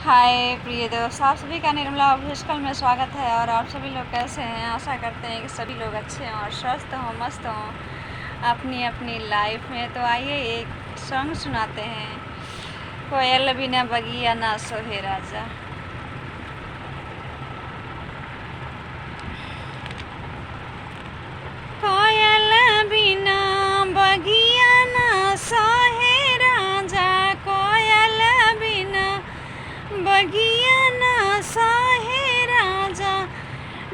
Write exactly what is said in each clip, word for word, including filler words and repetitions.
हाय प्रिय दोस्त, आप सभी का निर्मला ऑफिशियल में स्वागत है। और आप सभी लोग कैसे हैं? आशा करते हैं कि सभी लोग अच्छे हों और स्वस्थ हों, मस्त हों अपनी अपनी लाइफ में। तो आइए, एक सॉन्ग सुनाते हैं, कोयल बिना बगिया ना सोहे राजा। कोयल बिना बगिया ना सोहे राजा, कोयल बिना बगिया ना सोहे राजा,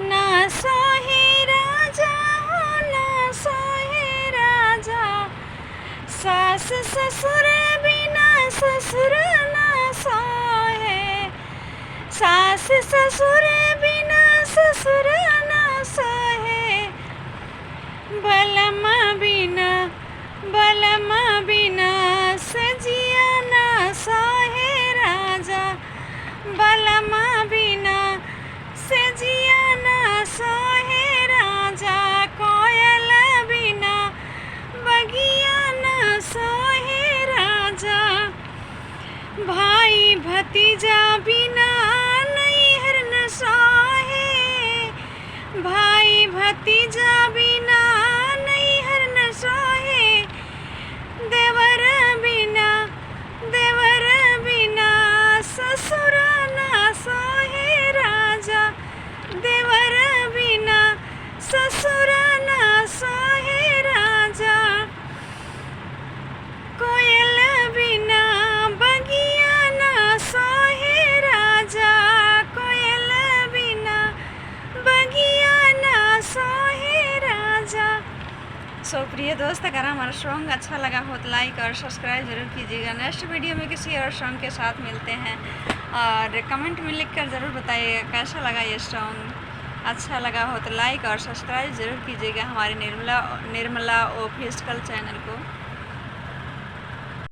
ना सोहे राजा हो, ना सोहे राजा। सास ससुर बिना ससुर ना सोहे, सास ससुर बिना ससुर ना सोहे। बलम बिना, बलम बिना सजिया ना सोहे राजा, बलम बिना सजिया ना सोहे राजा, कोयल बिना बगिया ना सोहे राजा। भाई भतीजा बिना नैहर न सोहे, भाई भतीजा बिना नैहर न सोहे। देवर बिना, देवर बिना ससुर ना सोहे राजा, देवर बिना ससुर ना सोहे राजा। कोयल बिना बगिया ना सोहे राजा, कोयल बिना बगिया ना सोहे राजा। सो प्रिय दोस्त, अगर हमारा सॉन्ग अच्छा लगा हो तो लाइक और सब्सक्राइब जरूर कीजिएगा। नेक्स्ट वीडियो में किसी और सॉन्ग के साथ मिलते हैं। और कमेंट में लिखकर ज़रूर बताइएगा कैसा लगा ये सॉन्ग। अच्छा लगा हो तो लाइक और सब्सक्राइब जरूर कीजिएगा हमारे निर्मला, निर्मला ऑफिशियल चैनल को।